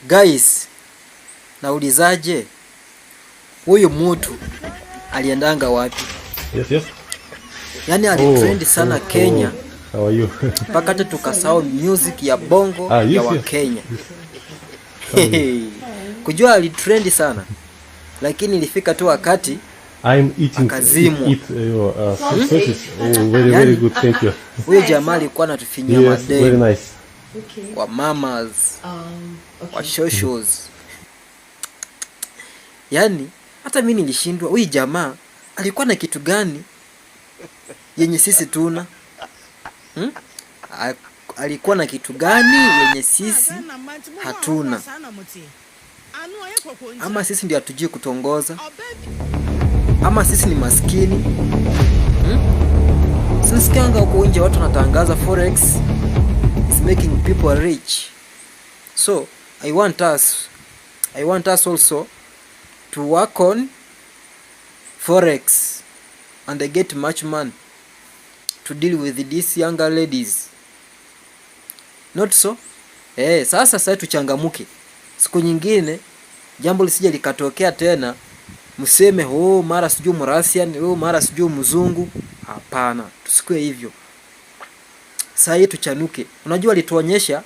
Guys, naulizaje? Huyu mtu aliendanga wapi? Yes. Yaani alitrend sana oh, Kenya oh. How are you? Mpaka hata tukasahau music ya bongo Ah, yes, ya yes. Wakenya. Kujua alitrend sana, lakini ilifika tu wakati I'm eating akazimwa. Eat, sausage. Oh, very very Yani, good. Thank you. huyo jamaa alikuwa anatufinyia Yes, very mademu nice. wa mamas wa shoshos. Yaani hata mi nilishindwa, huyu jamaa alikuwa na kitu gani yenye sisi tuna, Alikuwa na kitu gani yenye sisi hatuna? Ama sisi ndio hatujui kutongoza? Ama sisi ni maskini, Sinasikianga huko nje watu wanatangaza forex is making people rich. So I want us also to work on forex and get much money to deal with these younger ladies. Not so? Sasa sasa tuchangamuke. Siku nyingine jambo lisije likatokea tena mseme, "Oh, mara sijui Mrussian, oh, mara sijui mzungu." Hapana, tusikue hivyo. Sasa hii tuchanuke. Unajua alituonyesha,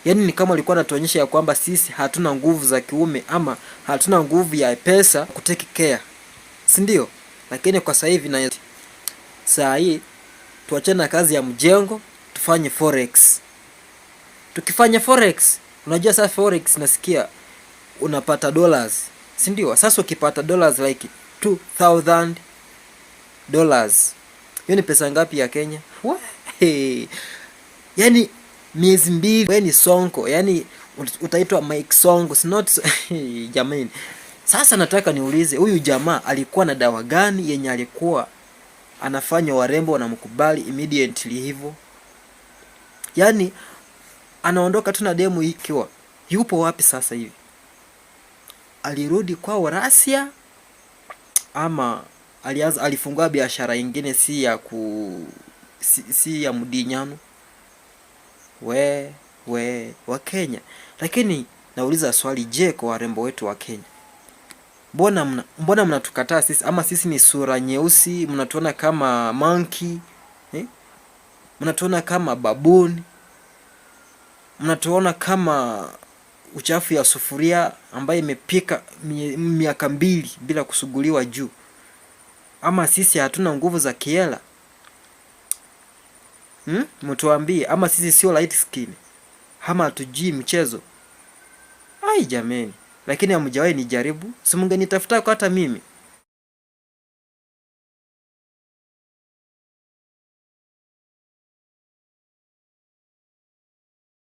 yani ni kama alikuwa anatuonyesha ya kwamba sisi hatuna nguvu za kiume ama hatuna nguvu ya pesa ku take care, si ndio? Lakini kwa sasa hivi na saa hii tuachane na kazi ya mjengo, tufanye forex. Tukifanya forex, unajua sasa forex nasikia unapata dollars, si ndio? Sasa ukipata dollars like $2000, hiyo ni pesa ngapi ya Kenya? Hey. Yani miezi 2 wewe ni Sonko, yani utaitwa Mike Sonko, it's not so. Jamani. Sasa nataka niulize, huyu jamaa alikuwa na dawa gani yenye alikuwa anafanya warembo wanamkubali immediately hivyo? Yaani anaondoka tu na demu ikiwa yupo wapi sasa hivi? Alirudi kwao Russia ama alianza alifungua biashara ingine si ya mdinyano? We wa Kenya. Lakini nauliza swali, je, kwa warembo wetu wa Kenya, mbona mnatukataa sisi? Ama sisi ni sura nyeusi, mnatuona kama monkey, eh? Mnatuona kama baboon, mnatuona kama uchafu ya sufuria ambayo imepika miaka 2 bila kusuguliwa juu? Ama sisi hatuna nguvu za kiela? Mtuambie, ama sisi sio light skin, ama hatujui mchezo? Ai jameni, lakini hamjawahi nijaribu, si mungenitafuta kwa hata mimi.